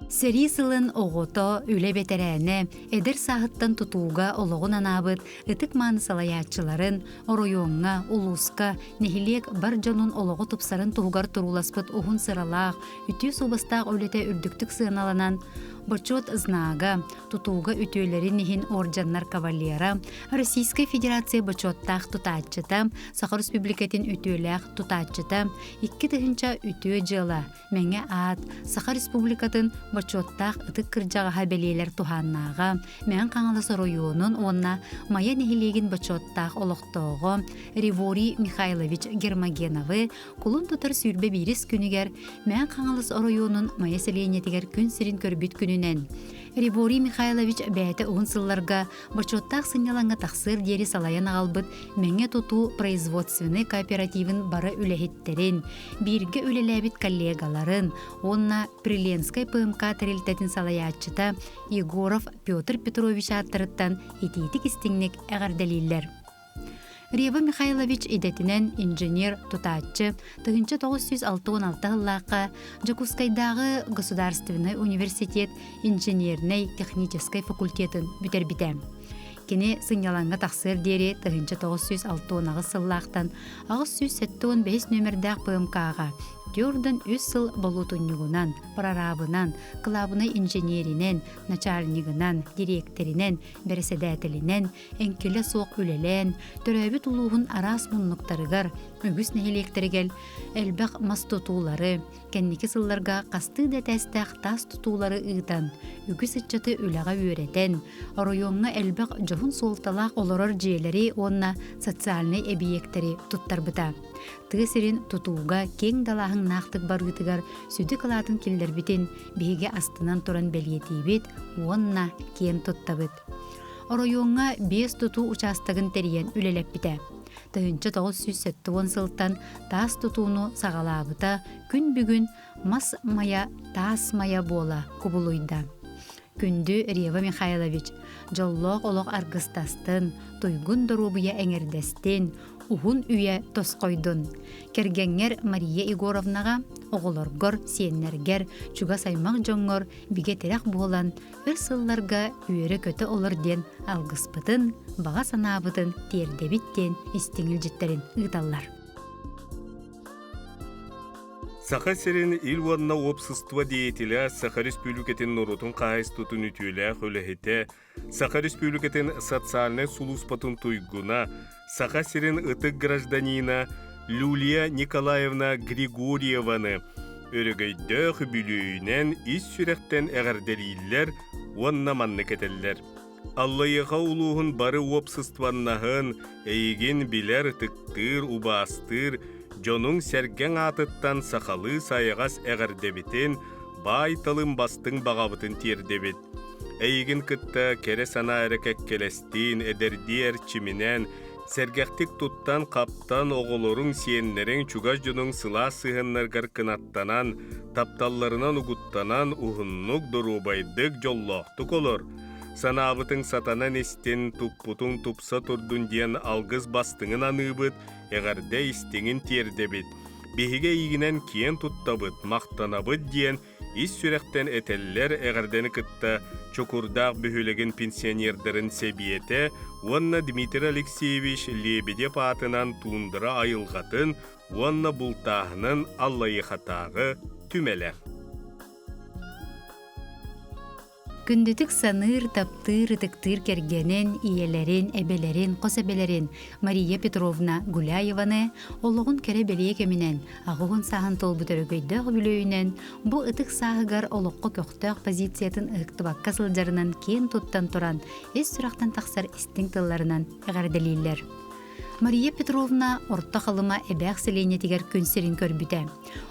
Сэрии сылын оҕото, үлэ бэтэрээнэ, эдэр сааһыттан тутууга олоҕун анаабыт ытык-мааны салайааччыларын, оройуоҥҥа, улууска, нэһилиэк бар дьонун олоҕо тупсарын туһугар турууласпыт уһун сыралаах, үтүө суобастаах үлэтэ үрдүктүк сыаналанан, Бочуот знага, тутууга үтүөлэрин иһин орденнар кавалера, Российскай Федерация бочуоттаах тутааччыта, Саха Республикатын үтүөлээх тутааччыта, 2000 үтүө дьыала, Мэҥэ аат, Саха Республикатын бочуоттаах ытык кырдьаҕаһа бэлиэлэр туһааннааҕа, Мэҥэ Хаҥалас оройуонун уонна Майа нэһилиэгин бочуоттаах олохтооҕо Реворий Михайлович Гермогеновы кулун тутар 21 күнүгэр Мэҥэ Хаҥалас оройуонун Майа сэлиэнньэтигэр күн сирин көрбүт күнүнэн Реворий Михайлович бэйэтэ уһун сылларга бочуоттаах сынньалаҥҥа тахсыар диэри салайан аҕалбыт Мэҥэ тутуу производственнай кооперативын бары үлэһиттэрин, бииргэ үлэлээбит коллегаларын уонна Приленскай ПМК тэрилтэтин салайааччыта Егоров Петр Петрович ааттарыттан итиитик-истиҥник эҕэрдэлииллэр. Рева Михайлович идэтинэн инженер-тутааччы 1966 сыллаахха Дьокуускайдааҕы государственнай университет инженернэй-техническэй факультетын бүтэрбитэ. Кини сынньалаҥҥа тахсыар диэри 1968 сыллаахтан 875 нүөмэрдээх ПМК-ҕа түөртэн үс сыл болуотунньугунан, прорабынан, кылаабынай инженеринэн, начальнигынан, дириэктэринэн, бэрэссэдээтэлинэн эҥкилэ суох үлэлээн, төрөөбүт улууһун араас муннуктарыгар, үгүс нэһилиэктэригэр элбэх мас тутуулары, кэнники сылларга хастыы да этээстээх таас тутуулары ыытан, үгүс ыччаты үлэҕэ үөрэтэн, оройуоҥҥа элбэх дьоһун суолталаах олорор дьиэлэри уонна социальнай эбийиэктэри туттарбыта. Тыа сирин тутууга киэҥ далааһыннаахтык барыытыгар сүдү кылаатын киллэрбитин биһиги астынан туран бэлиэтиибит уонна киэн туттабыт. Оройуоҥҥа биэс тутуу учаастагын тэрийэн үлэлэппитэ. 1970 сылтан таас тутууну саҕалаабыта күн бүгүн мас майа таас майа буола кубулуйда. Күндү Рева Михайлович, дьоллоох олох аргыстастын, туйгун доруобуйа эҥэрдэстин, уһун үйэ тосхойдун. Кэргэҥҥэр Мария Егоровнаҕа, оҕолоргор, сиэннэргэр, чугас аймах дьоҥҥор бигэ тирэх буолан, өр сылларга үөрэ-көтө олор диэн алгыспытын, баҕа санаабытын тиэрдэбит диэн истиҥ илдьиттэрин ыыталлар. Саха сирин ил уонна уопсастыба деятеля Саха Республикатын норуотун хаһаайыстыбатын үтүөлээх үлэһитэ, Саха Республикатын социальнай сулууспатын туйгуна, Саха сирин ытык гражданина Люлия Николаевна Григорьеваны өрөгөйдөөх үбүлүөйүнэн ис сүрэхтэн эҕэрдэлииллэр уонна маннык этэллэр. Аллайыаха улууһун бары уопсастыбаннаһын, эйигин билэр, ытыктыыр, убаастыыр, дьонуҥ-сэргэҥ аатыттан сахалыы сайаҕас эҕэрдэбитин, баай-талым бастыҥ баҕабытын тиэрдэбит. Эйигин кытта кэрэ санаа эрэ кэккэлэстиин, эдэрдии эрчиминэн, сэргэхтик туттан-хаптан, оҕолоруҥ, сиэннэриҥ, чугас дьонуҥ сылаас сыһыаннарыгар кынаттанан, тапталларынан угуттанан, уһуннук, доруобайдык, дьоллоохтук олор. Санаабытыҥ сатанан истин, туппутуҥ тупса турдун диэн алгыс бастыҥын аныыбыт, эҕэрдэ истиҥин тиэрдэбит. Биһиги эйигинэн киэн туттабыт, махтанабыт диэн ис сүрэхтэн этэллэр эҕэрдэни кытта Чокурдаах бөһүөлэгин пенсионердарын сэбиэтэ уонна Дмитрий Алексеевич Лебедев аатынан туундара айылҕатын уонна бултааһынын Аллайыхатааҕы түмэлэ. Күндүтүк саныыр, таптыыр, ытыктыыр кэргэнин, ийэлэрин, эбэлэрин, хос эбэлэрин Мария Петровна Гуляеваны олоҕун кэрэ-бэлиэ кэминэн, аҕыһын сааһын туолбут өрөгөйдөөх үбүлүөйүнэн бу ытык сааһыгар олоххо көхтөөх позициятын ыһыктыбакка сылдьарынан киэн туттан туран, ис сүрэхтэн тахсар истиҥ тылларынан эҕэрдэлииллэр. Мария Петровна Орто Халыма Эбээх сэлиэнньэтигэр күн сирин көрбүтэ.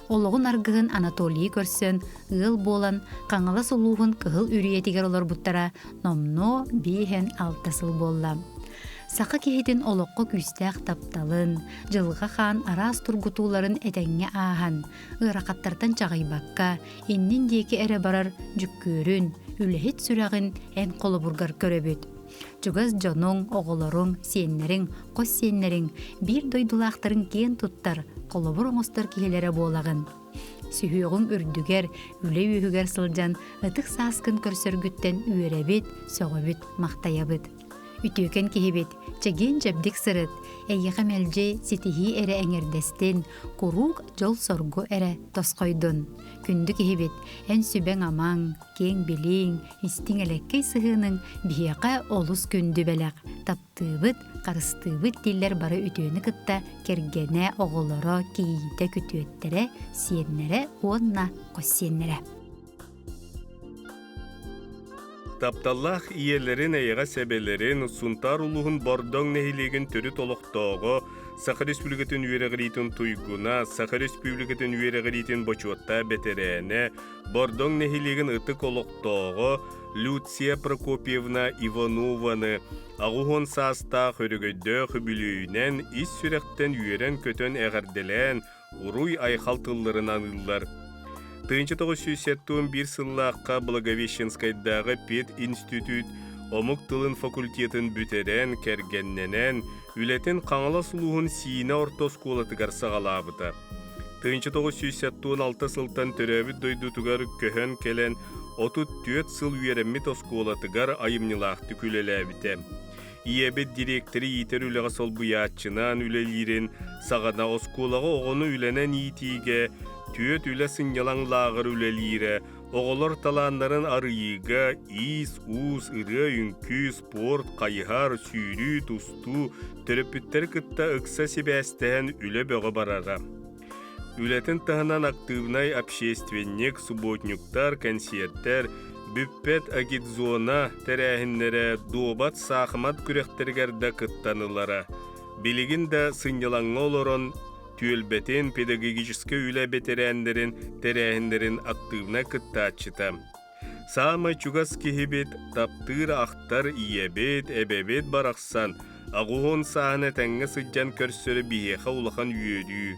Олоҕун аргыһын Анатолийы көрсөн, ыал буолан, Хаҥалас улууһун Кыһыл Үрүйэтигэр олорбуттара номнуо 56 сыл буолла. Саха киһитин олоххо күүстээх тапталын, дьылҕа хаан араас тургутууларын этэҥҥэ ааһан, ыарахаттартан чаҕыйбакка, иннин диэки эрэ барар дьүккүөрүн, үлэһит сүрэҕин эн холобургар көрөбүт. Чугас дьонуҥ, оҕолоруҥ, сиэннэриҥ, хос сиэннэриҥ биир дойдулаахтарын киэн туттар, холобур оҥостор киһилэрэ буолаҕын. Сүһүөҕүҥ үрдүгэр, үлэ үөһүгэр сылдьан ытык сааскын көрсөргүттэн үөрэбит, сөҕөбүт, махтайабыт. Үтүөкэн киһибит, чэгиэн-чэбдик сырыт, эйиэхэ мэлдьи ситиһии эрэ эҥэрдэстин, куруук дьол-соргу эрэ тосхойдун. Күндү киһибит, эн сүбэҥ-амаҥ, киэҥ билииҥ, истиҥ элэккэй сыһыаныҥ биһиэхэ олус күндү бэлэх, таптыыбыт, харыстыыбыт дииллэр бары үтүөнү кытта кэргэнэ, оҕолоро, кийиитэ, күтүөттэрэ, сиэннэрэ уонна хос сиэннэрэ. Тапталлаах ийэлэрин эйэҕэс эбэлэрин Сунтаар улууһун Бордоҥ нэһилиэгин төрүт олохтооҕо, Саха Республикатын үөрэҕириитин туйгуна, Саха Республикатын үөрэҕириитин бочуоттаах бэтэрээнэ, Бордоҥ нэһилиэгин ытык олохтооҕо Люция Прокопьевна Иванованы 80 саастаах өрөгөйдөөх үбүлүөйүнэн ис сүрэхтэн үөрэн-көтөн эҕэрдэлээн, уруй-айхал тылларын аныыллар. 1971 сыллаахха Благовещенскайдааҕы пединститут омук тылын факультетын бүтэрэн, кэргэннэнэн, үлэтин Хаҥалас улууһун Сиинэ орто оскуолатыгар саҕалаабыта. 1976 сылтан төрөөбүт дойдутугар көһөн кэлэн 34 сыл үөрэммит оскуолатыгар айымньылаахтык үлэлээбитэ. Ийэбит дириэктэри иитэр үлэҕэ солбуйааччынан үлэлиирин саҕана оскуолаҕа оҕону үлэнэн иитиигэ түөрт үлэ сынньалаҥ лааҕыр үлэлиирэ, оҕолор талааннарын арыйыыга иис-уус, ырыа-үҥкүү, спорт, хайыһар, сүүрүү, тустуу, төрөппүттэри кытта ыкса сибээстэһэн үлэ бөҕө барара. Үлэтин таһынан актыыбынай общественник, субботниктар, кэнсиэртэр, бүппэт агитзона тэрээһиннэрэ, дуобат, саахымат күрэхтэригэр да кыттан ылара. Билигин да сынньалаҥҥа олорон түөлбэтин, педагогическай үлэ бэтэрээннэрин тэрээһиннэрин актыыбынай кыттааччыта. Саамай чугас киһибит, таптыыр-ахтар ийэбит, эбэбит барахсан 80 сааһын этэҥҥэ сылдьан көрсөрө биһиэхэ улахан үөрүү.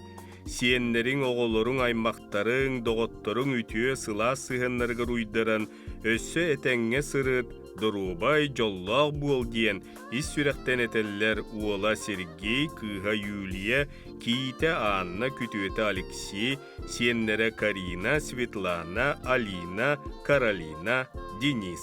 Сиэннэриҥ, оҕолоруҥ, аймахтарыҥ, доҕотторуҥ үтүө, сылаас сыһыаннарыгар уйдаран, өссө этэҥҥэ сырыт, доруобай, дьоллоох буол диэн ис сүрэхтэн этэллэр уола Сергей, кыыһа Юлия, кийиитэ Анна, күтүөтэ Алексей, сиэннэрэ Карина, Светлана, Алина, Каролина, Денис.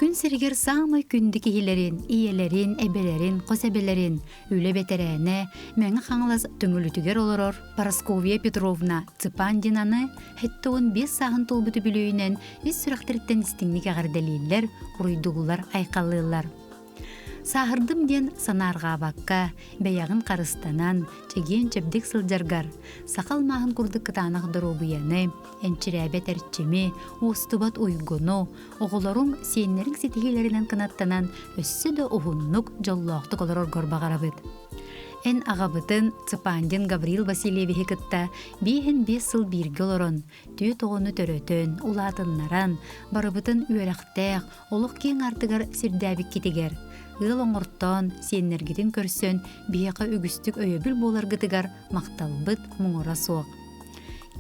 Күн сиригэр саамай күндү киһилэрин, ийэлэрин, эбэлэрин, хос эбэлэрин, үлэ бэтэрээнэ, Мэҥэ Хаҥалас Төҥүлүтүгэр олорор Парасковья Петровна Цыпандинаны 75 сааһын туолбут үбүлүөйүнэн ис сүрэхтэриттэн истиҥник эҕэрдэлииллэр, уруйдууллар, айхаллыыллар. Сааһырдым диэн санаарҕаабакка, бэйэҕин харыстанан, чэгиэн-чэбдик сылдьаргар, саха алмааһын курдук кытаанах доруобуйаны, энчирээбэт эрчими, уостубат уйгуну, оҕолоруҥ, сиэннэриҥ ситиһиилэринэн кынаттанан өссө да уһуннук, дьоллоохтук олороргор баҕарабыт. Эн аҕабытын Цыпандин Гаврил Васильевиһы кытта 55 сыл бииргэ олорон, түөрт оҕону төрөтөн, улаатыннаран, барыбытын үөрэхтээх, олох киэҥ артыгар сирдээбиккитигэр, ыал оҥортоон, сиэннэргитин көрсөн, биһиэхэ үгүстүк өйөбүл буоларгытыгар махталбыт муҥура суох.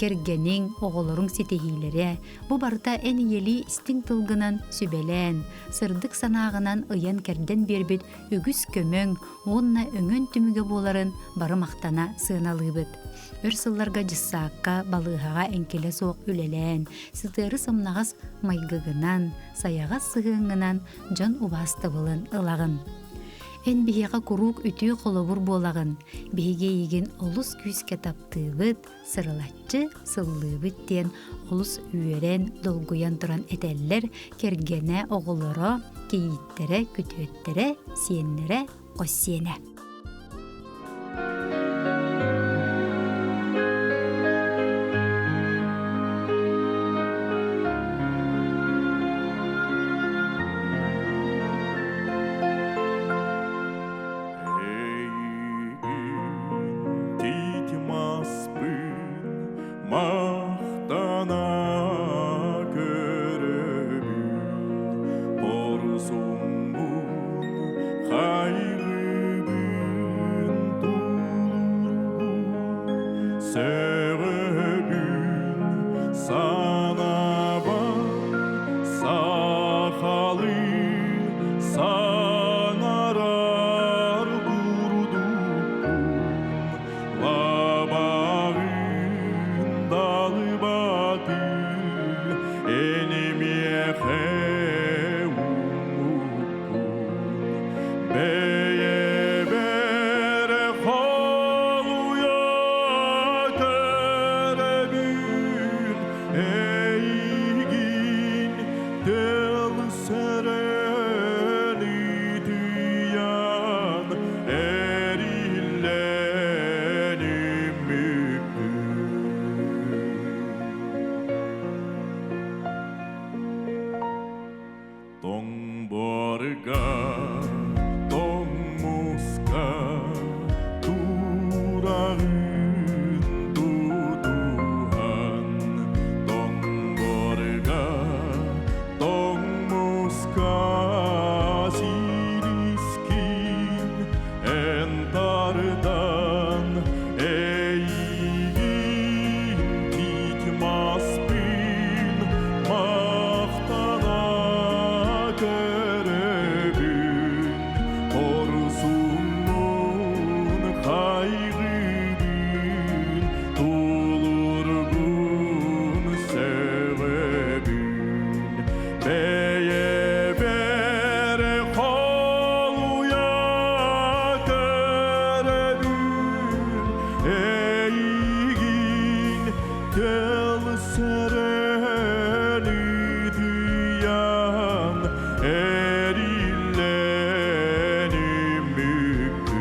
Кэргэниҥ, оҕолоруҥ ситиһиилэрэ бу барыта эн ийэлии истиҥ тылгынан сүбэлээн, сырдык санааҕынан ыйан-кэрдэн биэрбит үгүс көмөҥ уонна өҥөн түмүгэ буоларын бары махтана сыаналыыбыт. Өр сылларга дьыссаакка, балыыһаҕа эҥкилэ суох үлэлээн, сытыары сымнаҕас майгыгынан, сайаҕас сыһыаҥҥынан дьон убаастабылын ылаҕын. Эн биһиэхэ куруук үтүө холобур буолаҕын, биһиги эйигин олус күүскэ таптыыбыт, сырылаччы сыллыыбыт диэн олус үөрэн, долгуйан туран этэллэр кэргэнэ, оҕолоро, кийииттэрэ, күтүөттэрэ, сиэннэрэ, хос сиэнэ. Махтана көрөбүн хорсуммун хайгыыбын. Халыбаты энимиэхэ уммуккун бэйэбэр холуйа көрөбүн эйигин тыл сэрэн ытыйан эриллэн үммүккүн. Тоҥ буорга, тоҥ муска тураҕын тутуһан, тоҥ буорга, тоҥ муска сирискин эн тардан эйигин тиит маспын махтана көрөбүн хорсуммун хайгыыбын тулургун сөҕөбүн бэйэбэр холуйа көрөбүн эйигин тыл сэрэн ытыйан эриллэн үмүккүн.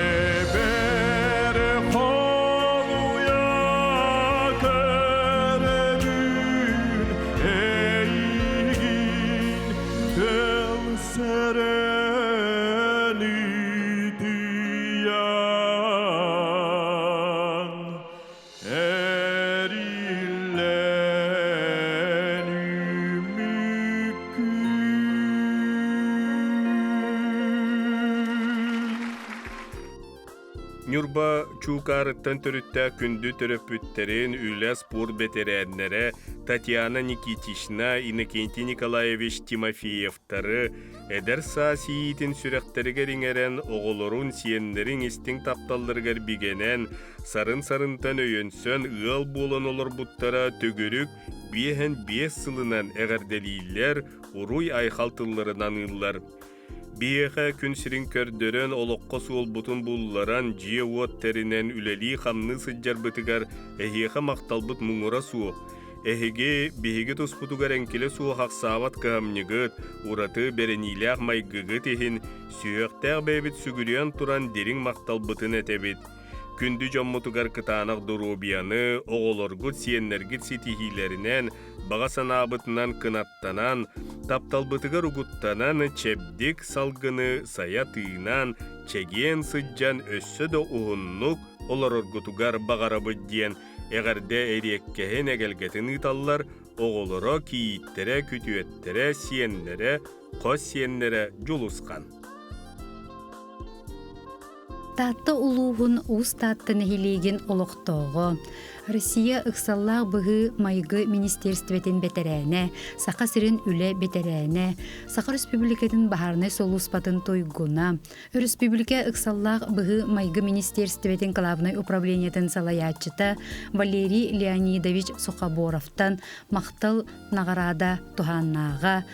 Бэйэбэр холуйа көрөбүн эйигин тыл сэрэн ытыйан эриллэн үмүккүн. Ньурба Чуукаарыттан төрүттээх күндү төрөппүттэрин, үлэ спорт бэтэрээннэрэ Татьяна Никитична, Иннокентий Николаевич Тимофеевтары эдэр саас иитин сүрэхтэригэр иҥэрэн, оҕолорун, сиэннэрин истиҥ тапталларыгар бигэнэн, сарын-сарынтан өйөнсөн ыал буолан олорбуттара төгүрүк биэһэн биэс сылынан эҕэрдэлииллэр, уруй-айхал тылларын аныыллар. Биһиэхэ күн сирин көрдөрөн, олоххо суолбутун булларан, дьиэ-уот тэринэн үлэлии-хамныы сылдьарбытыгар эһиэхэ махталбыт муҥура суох. Эһиги биһиги туспутугар эҥкилэ суох ахсаабат кыһамньыгыт, ураты бэриниилээх майгыгыт иһин сүһүөхтээх бэйэбит сүгүрүйэн туран дириҥ махталбытын этэбит. Күндү дьоммутугар кытаанах доруобуйаны, оҕолоргут, сиэннэргит ситиһиилэринэн, баҕа санаабытынан кынаттанан, тапталбытыгар угуттанан, чэбдик салгыны сайа тыынан, чэгиэн сылдьан өссө да уһуннук олороргутугар баҕарабыт диэн эҕэрдэ эриэккэһин эгэлгэтин ыыталлар оҕолоро, кийииттэрэ, күтүөттэрэ, сиэннэрэ, хос сиэннэрэ Дьулусхан. Таатта улууһун Уус Таатта нэһилиэгин олохтооҕо, Россия ыксаллаах быһыы-майгы министиэристибэтин бэтэрээнэ, Саха сирин үлэ бэтэрээнэ, Саха Республикатын баһаарынай сулууспатын туйгуна, Өрөспүүбүлүкэ ыксаллаах быһыы-майгы министиэристибэтин кылаабынай управлениетын салайааччыта Валерий Леонидович Сухоборовтан махтал наҕараада туһааннааҕа,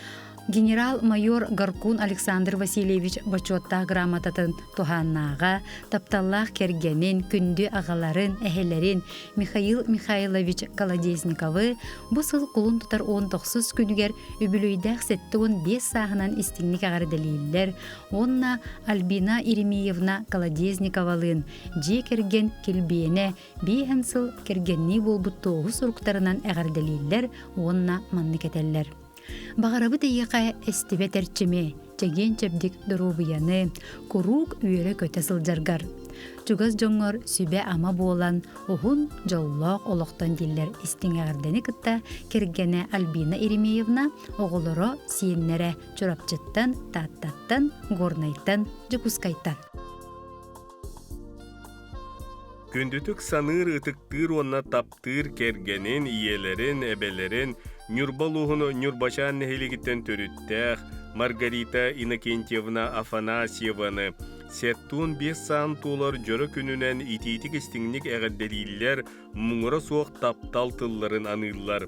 генерал-майор Гаркун Александр Васильевич бочуоттаах грамотатын туһааннааҕа, тапталлаах кэргэнин, күндү аҕаларын, эһэлэрин Михаил Михайлович Колодезниковы бу сыл кулун тутар 19 күнүгэр үбүлүөйдээх 75 сааһынан истиҥник эҕэрдэлииллэр уонна Альбина Еремеевна Колодезниковалыын дьиэ кэргэн килбиэнэ биэһэн сыл кэргэннии буолбут туоһу суруктарынан эҕэрдэлииллэр уонна маннык этэллэр. Баҕарабыт эйиэхэ эстибэт эрчими, чэгиэн-чэбдик доруобуйаны, куруук үөрэ-көтө сылдьаргар. Чугас дьоҥҥор сүбэ-ама буолан, уһун, дьоллоох олохтон дииллэр истиҥ эҕэрдэни кытта кэргэнэ Альбина Еремеевна, оҕолоро, сиэннэрэ Чурапчыттан, Тааттаттан, Горнайтан, Дьокуускайтан. Күндүтүк саныыр, ытыктыыр уонна таптыыр кэргэнин, ийэлэрин, эбэлэрин Ньурба улууһун Ньурбачаан нэһилиэгиттэн төрүттээх Маргарита Иннокентьевна Афанасьеваны 75 саан туолар дьоро күнүнэн итиитик-истиҥник эҕэрдэлииллэр, муҥура суох таптал тылларын аныыллар.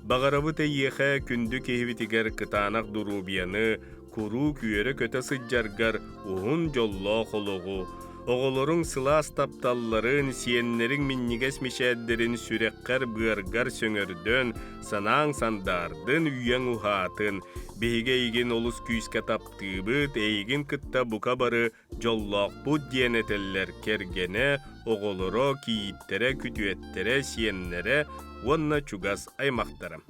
Баҕарабыт эйиэхэ күндү киһибитигэр кытаанах доруобуйаны, куруук үөрэ-көтө сылдьаргар уһун дьоллоох олоҕу, оҕолоруҥ сылаас тапталларын, сиэннэриҥ минньигэс мичээрдэрин сүрэххэр-быаргар сөҥөрдөн, санааҥ сандаардын, үйэҥ уһаатын. Биһиги эйигин олус күүскэ таптыыбыт, эйигин кытта бука бары дьоллоохпут диэн этэллэр кэргэнэ, оҕолоро, кийииттэрэ, күтүөттэрэ, сиэннэрэ уонна чугас аймахтара.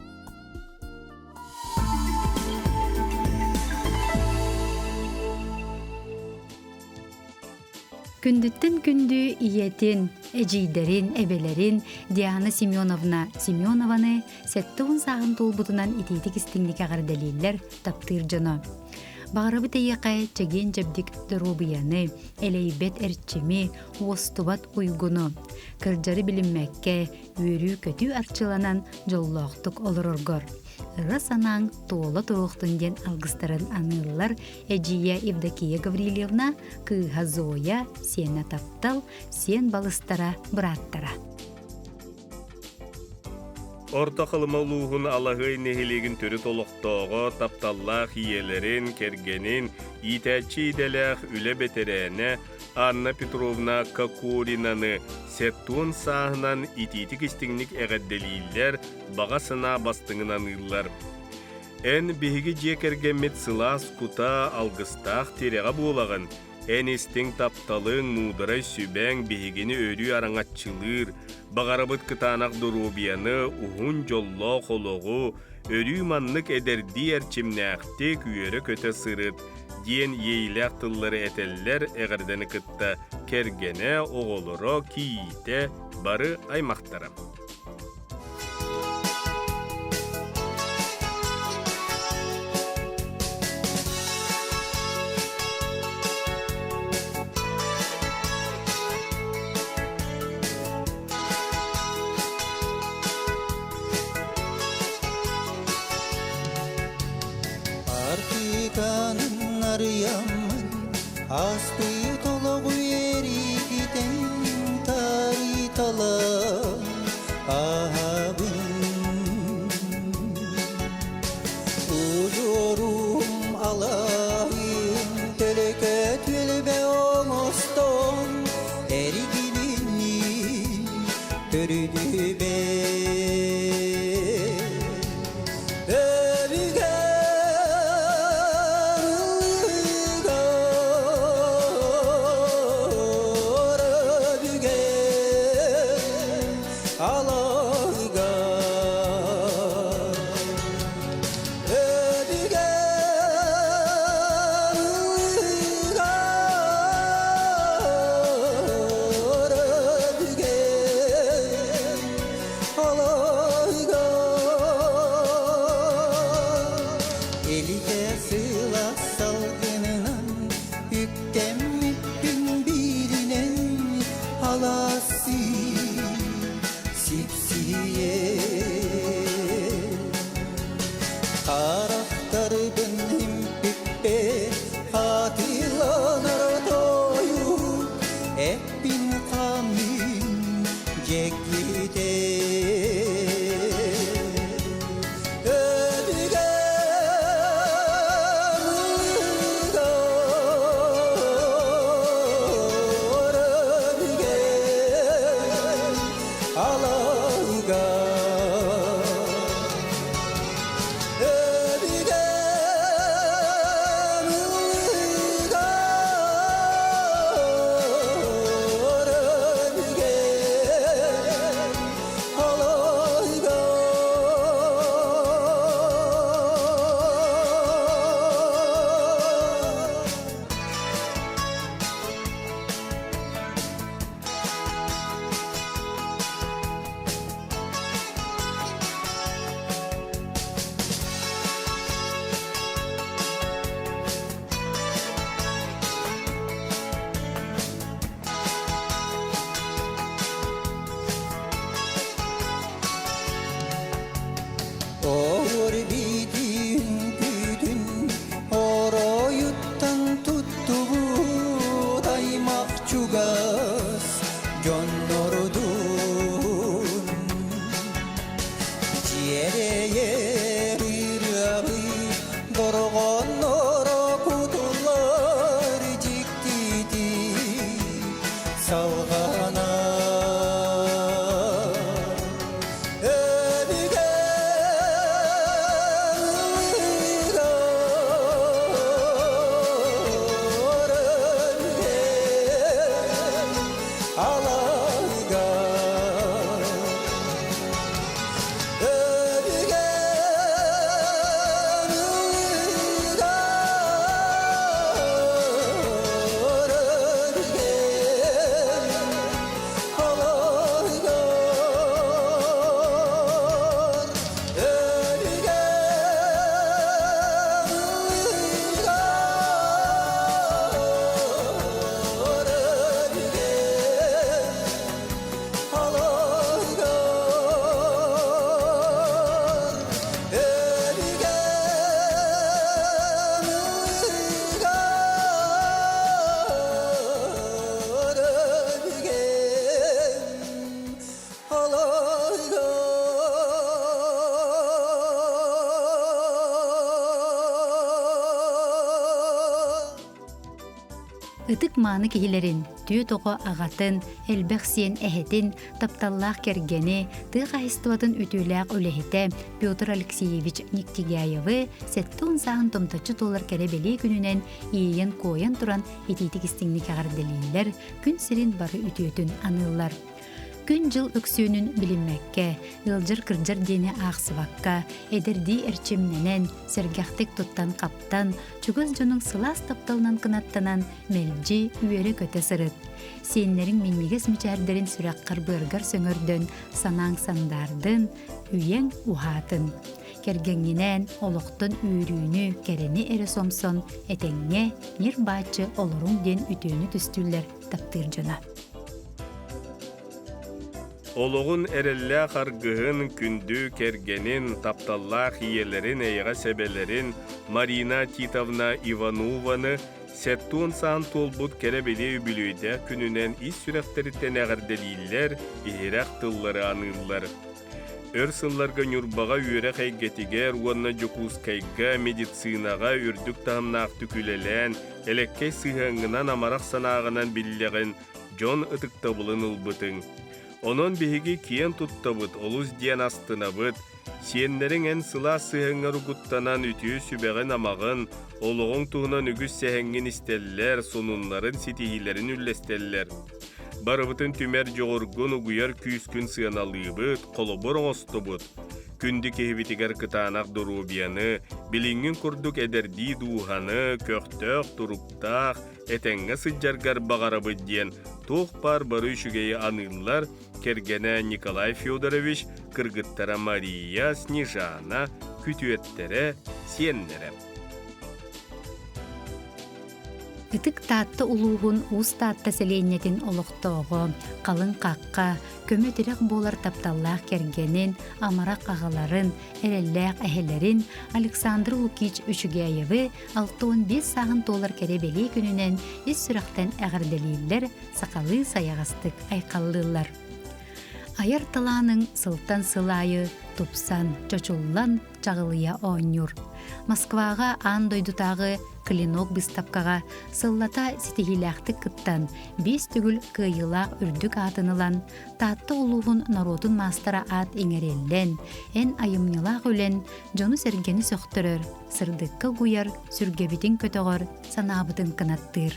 Күндүттэн күндү ийэтин, эдьиийдэрин, эбэлэрин Диана Семеновна Семенованы 70 сааһын туолбутунан итиитик истиҥник эҕэрдэлииллэр таптыыр дьоно. Баҕарабыт эйиэхэ чэгиэн-чэбдик доруобуйаны, элэйбэт эрчими, уостубат уйгуну, кырдьары билиммэккэ, үөрүү-көтүү арчыланан дьоллоохтук олороргор. Ыра санааҥ туола туруохтун диэн алгыстарын аныыллар эдьиийэ Евдокия Гаврильевна, кыыһа Зоя, сиэнэ Таптал, сиэн балыстара, бырааттара. Орто Халыма улууһун Алаһыай нэһилиэгин төрүт олохтооҕо, тапталлаах ийэлэрин, кэргэнин, иитээччи идэлээх үлэ бэтэрээнэ Анна Петровна Кокоринаны 70 сааһынан итиитик-истиҥник эҕэрдэлииллэр, баҕа санаа бастыҥын аныыллар. Эн биһиги дьиэ кэргэммит сылаас кута, алгыстаах тирэҕэ буолаҕын. Эн истиҥ тапталыҥ, муударай сүбэҥ биһигини өрүү араҥаччылыыр, баҕарабыт кытаанах доруобуйаны, уһун дьоллоох олоҕу, өрүү маннык эдэрдии эрчимнээхтик үөрэ-көтө сырыт, диэн иэйиилээх тыллары этэллэр эҕэрдэни кытта кэргэнэ, оҕолоро, кийиитэ, бары аймахтара. Артыыканын арыйаммын, ааспыт олоҕу эргитэн тарыйталаан ааһабын. Удьуорум алаһын төлөкө түөлбэ оҥостон эргилиннин төрүдүбэ. Элитэ сыла салгынынан үктэммиппин бииринэн алаасы сипсийэ Харахтарбын импиппэ хатыланар тойук эппин хаммын дьэккитэ Алга Дьиэрэйэр ырыабый дорҕоонноро кутуллар дьиктитик салҕанар. Өбүгэ алайга Ытык мааны киһилэрин, түөт оҕо аҕатын, элбэх сиэн эһэтин, тапталлаах кэргэни, тыа хаһайыстыбатын үтүөлээх үлэһитэ Петр Алексеевич Никтигяевы 70 сааһын томточчу туолар кэрэ бэлиэ күнүнэн иэйэн-куойан туран итиитик истиҥник эҕэрдэлииллэр, күн сирин бары үтүөтүн аныыллар. Күн-дьыл өксүөнүн билиммэккэ, ыалдьар-кырдьар диэни аахсыбакка, эдэрдии эрчимнэнэн, сэргэхтик туттан-хаптан, чугас дьонуҥ сылаас тапталынан кынаттанан, мэлдьи үөрэ-көтө сырыт. Сиэннэриҥ минньигэс мичээрдэрин сүрэххэр-быаргар сөҥөрдөн, санааҥ сандаардын, үйэҥ уһаатын. Кэргэҥҥинээн олохтон үөрүүнү, кэрэни эрэ сомсон, этэҥҥэ ньир-бааччы олоруҥ диэн үтүөнү түстүүллэр таптыыр дьоно. Олоҕун эрэллээх аргыһын, күндү кэргэнин, тапталлаах ийэлэрин, эйэҕэс эбэлэрин Марина Титовна Иванованы 70 саан туолбут кэрэ-бэлиэ үбүлүөйдээх күнүнэн ис сүрэхтэриттэн эҕэрдэлииллэр, иһирэх тыллары аныыллар. Өр сылларга Ньурбаҕа үөрэх эйгэтигэр уонна Дьокуускайга медицинаҕа үрдүк таһымнаахтык үлэлээн, элэккэй сыһыаҥҥынан амарах санааҕынан биллэҕин, дьон ытыктабылын ылбытыҥ. Онон биһиги киэн туттабыт, олус диэн астынабыт. Сиэннэриҥ эн сылаас сыһыаҥҥар угуттанан үтүө сүбэҕин-амаҕын, олоҕуҥ туһунан үгүс сэһэҥҥин истэллэр, сонуннарын, ситиһиилэрин үллэстэллэр. Барыбытын түмэр дьоҕургун угуйар күүскүн сыаналыыбыт, холобур оҥостобут. Күндү киһибитигэр кытаанах доруобуйаны, билиҥҥин курдук эдэрдии дууһаны, көхтөөх, туруктаах, этэҥҥэ сылдьаргар баҕарабыт диэн туох баар бары үчүгэйи аныыллар кэргэнэ Николай Федорович, кыргыттара Мария, Снежана, күтүөттэрэ, сиэннэрэ. Ытык Таатта улууһун Уус Таатта сэлиэнньэтин олохтооҕо, халыҥ хахха, көмө-тирэх буолар тапталлаах кэргэнин, амарах аҕаларын, эрэллээх эһэлэрин Александр Лукич Үчүгээйэви 65 сааһын туолар кэрэ-бэлиэ күнүнэн ис сүрэхтэн эҕэрдэлииллэр, сахалыы сайаҕастык айхаллыыллар. Айар талааныҥ сылтан сыл аайы тупсан, чочуллан, чаҕылыйа оонньуур. Москваҕа аан дойдутааҕы Клинок быыстапкаҕа сыллата ситиһиилээхтик кыттан, биэс төгүл кыайыылаах үрдүк аатын ылан, Таатта улууһун норуотун маастара аат иҥэриллэн, эн айымньылаах үлэн дьону-сэргэни сөхтөрөр, сырдыкка угуйар, сүргэбитин көтөҕөр, санаабытын кынаттыыр.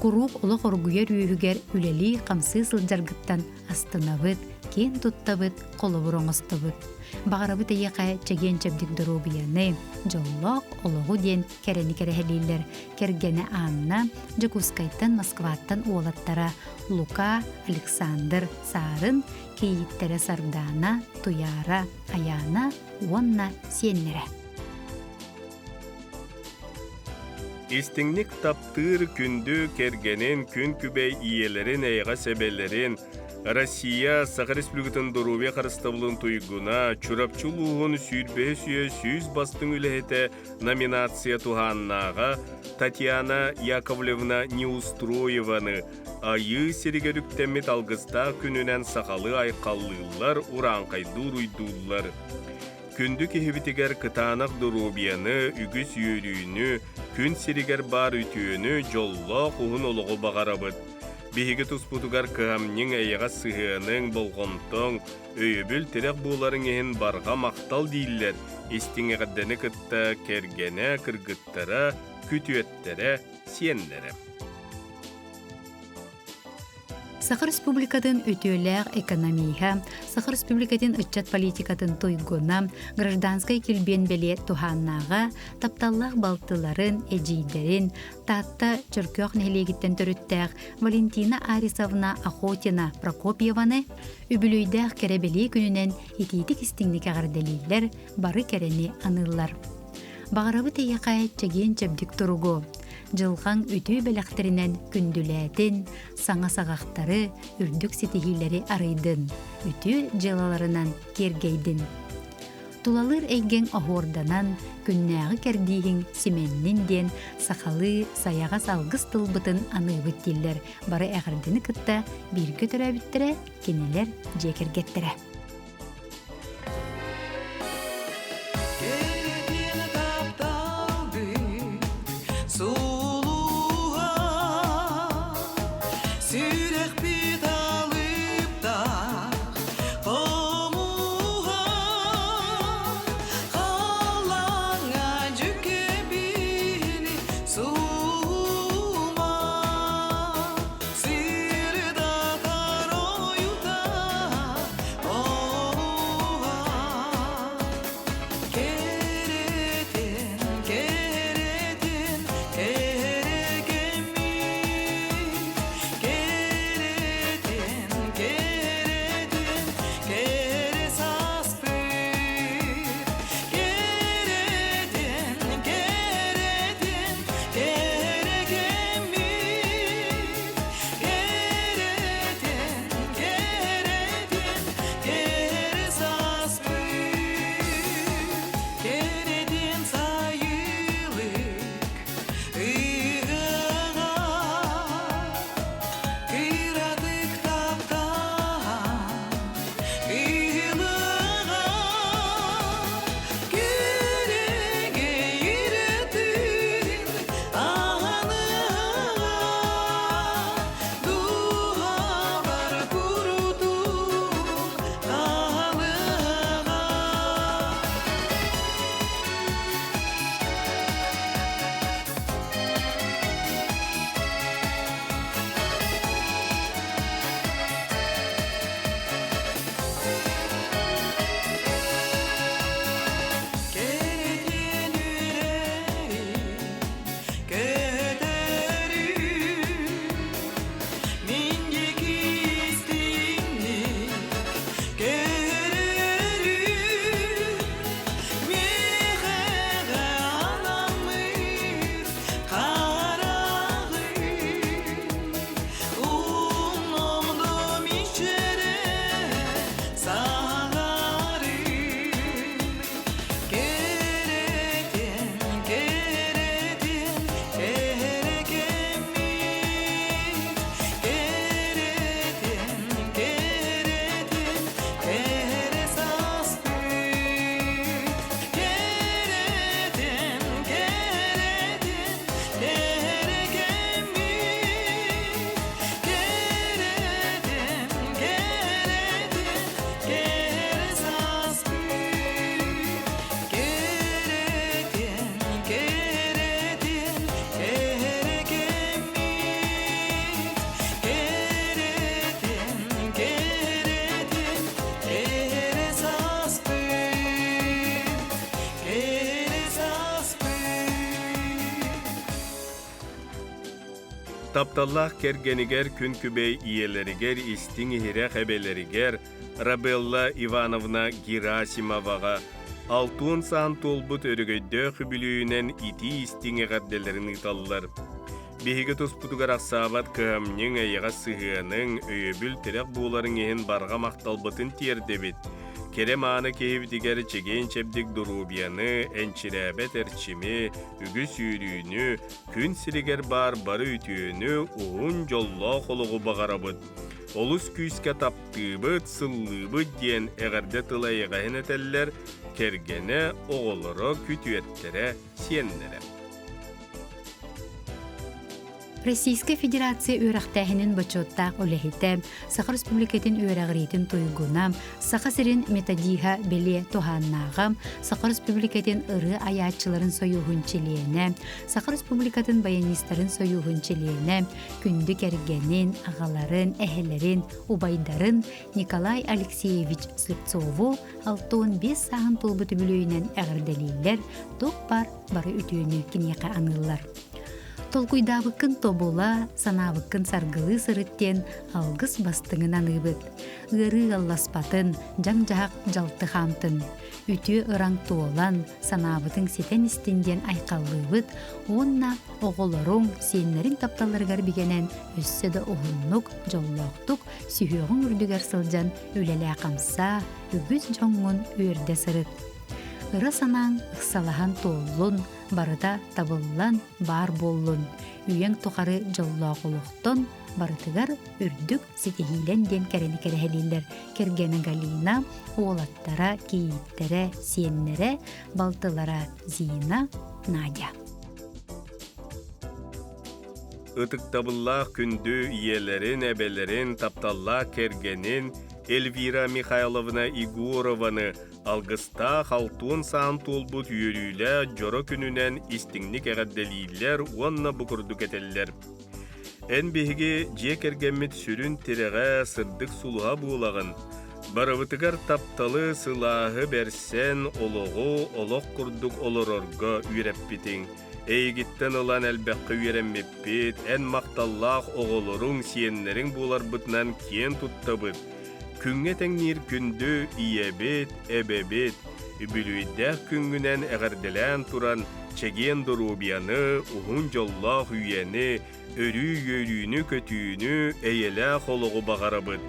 Куруук олох оргуйар үөһүгэр үлэлии-хамсыы сылдьаргыттан астынабыт, киэн туттабыт, холобур оҥостобут. Баҕарабыт эйиэхэ чэгиэн-чэбдик доруобуйаны, дьоллоох олоҕу диэн кэрэни кэрэһэлииллэр кэргэнэ Анна, Дьокуускайтан, Москваттан уолаттара Лука, Александр, Саарын, кийииттэрэ Сардаана, Туйаара, Айаана уонна сиэннэрэ. Истиҥник таптыыр күндү кэргэнин, күн күбэй ийэлэрин, эйэҕэс эбэлэрин, Россия Саха Республикатын доруобуйа харыстабылын туйгуна, Чурапчы улууһун сүүрбэһис үйэ сүүс бастыҥ үлэһитэ номинация туһааннааҕа Татьяна Яковлевна Неустроеваны Айыы сиригэр үктэммит алгыстаах күнүнэн сахалыы айхаллыыллар, урааҥхайдыы уруйдууллар. Күндү киһибитигэр кытаанах доруобуйаны, үгүс үөрүүнү, күн сиригэр баар үтүөнү, дьоллоох уһун олоҕу баҕарабыт. Биһиги туспутугар кыһамньыҥ, эйэҕэс сыһыаныҥ, болҕомтоҥ, өйөбүл тирэх буоларыҥ иһин барҕа махтал дииллэр истиҥ эҕэрдэни кытта кэргэнэ, кыргыттара, күтүөттэрэ, сиэннэрэ. Саха Республикатын үтүөлээх экономиһа, Саха Республикатын ыччат политикатын туйгуна, гражданскай килбиэн бэлиэ туһааннааҕа, тапталлаах балтыларын, эдьиийдэрин, Таатта Чөркөөх нэһилиэгиттэн төрүттээх Валентина Арисовна Охотина Прокопьеваны үбүлүөйдээх кэрэ бэлиэ күнүнэн итиитик истиҥник эҕэрдэлииллэр, бары кэрэни аныыллар. Баҕарабыт эйиэхэ чэгиэн-чэбдик туругу, дьылҕаҥ үтүө бэлэхтэринэн күндүлээтин, саҥа саҕахтары, үрдүк ситиһиилэри арыйдын, үтүө дьыалаларынан киэргэйдин. Тулалыыр эйгэҥ оһуорданан, күннээҕи кэрдииһиҥ симэннин диэн сахалыы сайаҕас алгыс тылбытын аныыбыт дииллэр бары эҕэрдэни кытта бииргэ төрөөбүттэрэ кинилэр дьиэ кэргэттэрэ. Сүрэхпит алыптаах хомуһа халлааҥҥа дьүкэбини суума сирдатар ойута Кэрэтин, кэрэтин, кэрэ Кэрэтин, кэрэтин, кэрэ саспыт. Кэрэтин, кэрэтин, кэрэ кэммит. Кэрэтин, кэрэтин, кэрэ саспыт. Кэрэтин сайылык ыһыаҕа кыратык таптаан ыһылыга күрүгэ ирэтин аһаныга дууһабар курутун хаалыга. Кэрэтин үрэри көтөрү мин диэки истиҥник көрөрү миэхэҕэ анаммыт хараҕын умнумдум иччэрэ саҥарын Кэрэтин, кэрэтин, кэрэ Кэрэтин, кэрэтин, кэрэ саспыт. Кэрэтин, кэрэтин, кэрэ кэммит. Кэрэтин, кэрэтин, кэрэ саспыт. Кэрэтин, кэрэтин, кэрэ кэммит. Кэрэтин, кэрэтин, кэрэ саспыт. Кэрэ саспыт. Тапталлаах кэргэнигэр күн күбэй ийэлэригэр истиҥ-иһирэх эбэлэригэр Рабелла Ивановна Герасимоваҕа 60 саан туолбут өрөгөйдөөх үбүлүөйүнэн итии-истиҥ эҕэрдэлэрин ыыталлар. Биһиги туспутугар ахсаабат кыһамньыҥ, эйэҕэс сыһыаныҥ, өйөбүл-тирэх буоларыҥ иһин барҕа махталбытын тиэрдэбит. Кэрэ-мааны киһибитигэр чэгиэн-чэбдик доруобуйаны, энчирээбэт эрчими, үгүс үөрүүнү, күн сиригэр баар бары үтүөнү, уһун дьоллоох олоҕу баҕарабыт. Олус күүскэ таптыыбыт, сыллыыбыт диэн эҕэрдэ тыла эйэҕэһин этэллэр. кэргэнэ, оҕолоро, күтүөттэрэ, сиэннэрэ. Российскай Федерация үөрэхтээһинин бочуоттаах үлэһитэ, Саха Республикатын үөрэҕириитин туйгуна, Саха сирин методиһа бэлиэ туһааннааҕа, Саха Республикатын ырыа айааччыларын сойууһун чилиэнэ, Саха Республикатын баянистарын сойууһун чилиэнэ, күндү кэргэнин, аҕаларын, эһэлэрин, убайдарын Николай Алексеевич Слепцову 65 сааһын туолбут үбүлүөйүнэн эҕэрдэлииллэр, туох баар бары үтүөнү киниэхэ аныыллар. Толкуйдаабыккын тобула, санаабыккын саргылыы сырыт диэн алгыс бастыҥын аныыбыт. Ыарыы ыалласпатын, дьаҥ-дьаһах дьалты хаамтын. Үтүө ыраҥ туолан, санаабытыҥ ситэн истин диэн айхаллыыбыт уонна оҕолоруҥ, сиэннэриҥ тапталларыгар бигэнэн өссө да уһуннук, дьоллоохтук сүһүөҕүҥ үрдүгэр сылдьан үлэлээ-хамсаа, үгүс дьоҥҥун үөрдэ сырыт. Ыра санааҥ ыксалаһан туоллун, барыта табыллан баар буоллун, үйэҥ тухары дьоллоох олохтон барытыгар үрдүк ситиһиилэн диэн кэрэни кэрэһэлииллэр кэргэнэ Галина, уолаттара, кийииттэрэ, сиэннэрэ, балтылара Зина, Надя. Ытыктабыллаах күндү ийэлэрин, эбэлэрин, тапталлаах кэргэнин Эльвира Михайловна Егорованы Алгыстаах алтуон саан туолбут үөрүүлээх дьоро күнүнэн истиҥник эҕэрдэлииллэр уонна бу курдук этэллэр. Эн биһиги дьиэ кэргэммит сүрүн тирэҕэ сырдык сулуһа буолаҕын. Барыбытыгар тапталы, сылааһы бэрсэн, олоҕу олох курдук олорорго үөрэппитиҥ. Эйигиттэн ылан элбэххэ үөрэммиппит, эн махталлаах оҕолоруҥ, сиэннэриҥ буоларбытынан киэн туттабыт. Күҥҥэ тэҥниир күндү ийэбит, эбэбит, үбүлүөйдээх күҥҥүнэн эҕэрдэлээн туран, чэгиэн доруобуйаны, уһун дьоллоох үйэни, өрүү үөрүүнү-көтүүнү, эйэлээх олоҕу баҕарабыт.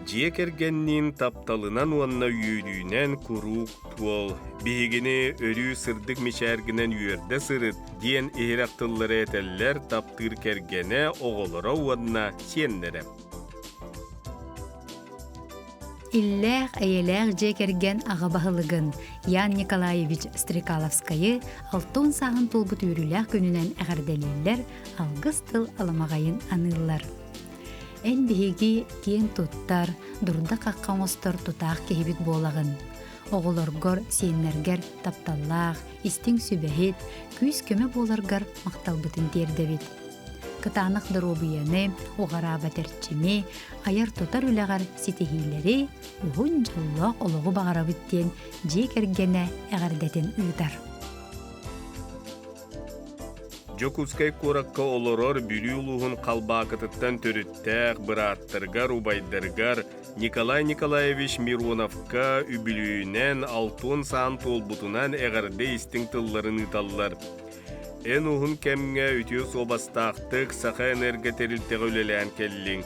Дьиэ кэргэнниин тапталынан уонна үөрүүнэн куруук туол, биһигини өрүү сырдык мичээргинэн үөрдэ сырыт, диэн иһирэх тыллары этэллэр таптыыр кэргэнэ, оҕолоро уонна сиэннэрэ. Иллээх, эйэлээх дьиэ кэргэн аҕа баһылыгын Ян Николаевич Стрекаловскайы 60 сааһын туолбут үөрүүлээх күнүнэн эҕэрдэлииллэр, алгыс тыл аламаҕайын аныыллар. Эн биһиги киэн туттар, дурда-хахха оҥостор тутаах киһибит буолаҕын. Оҕолоргор, сиэннэргэр тапталлаах, истиҥ сүбэһит, күүс-көмө буоларгар махталбытын тиэрдэбит. Кытаанах доруобуйаны, уҕараабат эрчими, айар-тутар үлэҕэр ситиһиилэри, уһун дьоллоох олоҕу баҕарабыт диэн дьиэ кэргэнэ эҕэрдэтин ыытар. Дьокуускай куоракка олорор Бүлүү улууһун Халбаакытыттан төрүттээх бырааттарыгар, убайдарыгар Николай Николаевич Мироновка үбүлүөйүнэн алтуон саан туолбутунан эҕэрдэ истиҥ тылларын ыыталлар. Эн уһун кэмҥэ үтүө суобастаахтык Саха Энерго тэрилтэҕэ үлэлээн кэллиҥ.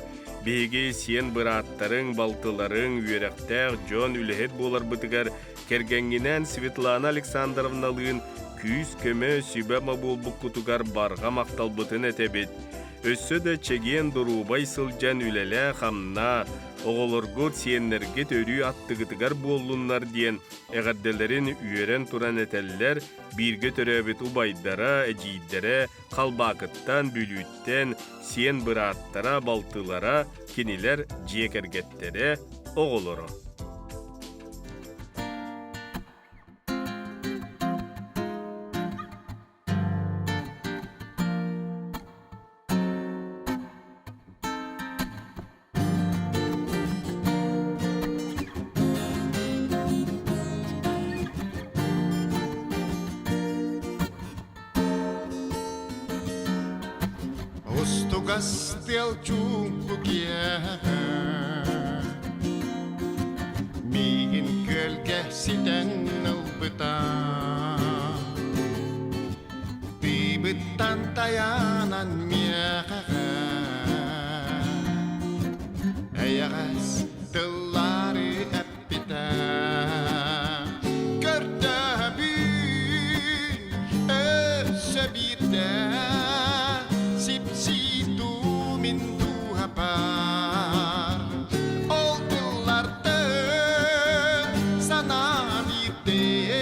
Биһиги сиэн бырааттарыҥ, балтыларыҥ, үөрэхтээх дьон үлэһит буоларбытыгар кэргэҥҥинээн Светлана Александровналыын күүс-көмө, сүбэ-ама буолбуккутугар барҕа махталбытын этэбит. Өссө да чэгиэн доруобай сылдьан үлэлээ-хамнаа, оҕолоргут, сиэннэргит өрүү аттыгытыгар буоллуннар диэн эҕэрдэлэрин үөрэн туран этэллэр бииргэ төрөөбүт убайдара, эдьиийдэрэ Халбаакыттан, Бүлүүттэн, сиэн бырааттара, балтылара, кинилэр дьиэ кэргэттэрэ, оҕолоро. Устугас тыал чуумпу киэһэ Миигин күөлгэ ситэн ылбыта Тыыбыттан тайаанан миэхэ Эйэҕэс тыллары эппитэ Көрдөһөбүн өссө биирдэ Сипсии дуу мин дууһабар Ол тыллартан санаам иирдэ.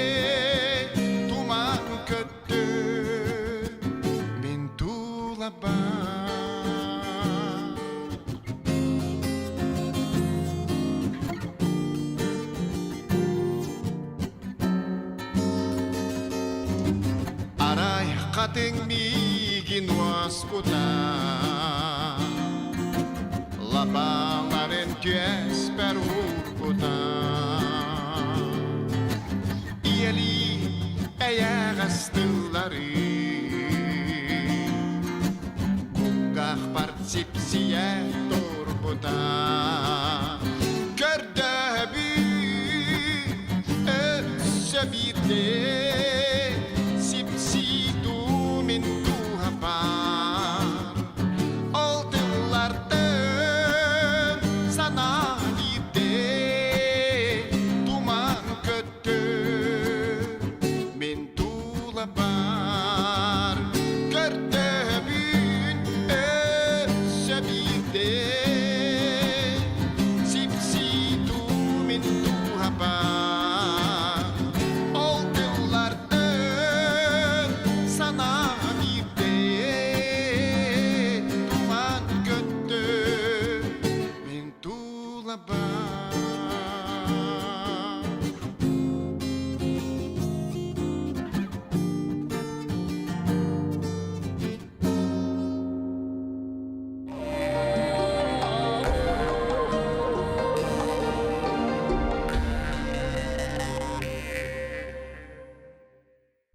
Хатыҥ миигин уоскута Лабааларын түөспэр уурбута Ийэлии эйэҕэс тыллары Кулгаахпар сипсийэ турбута Көрдөһөбүн өссө биирдэ Сипсии дуу мин дууһабар Ол тыллартан санаа биирдэ Туман көттө мин тулабар Көрдөһөбүн өссө биирдэ Сипсии дуу мин дууһабар Ол тыллартан санаа биирдэ Туман көттө мин тулабар.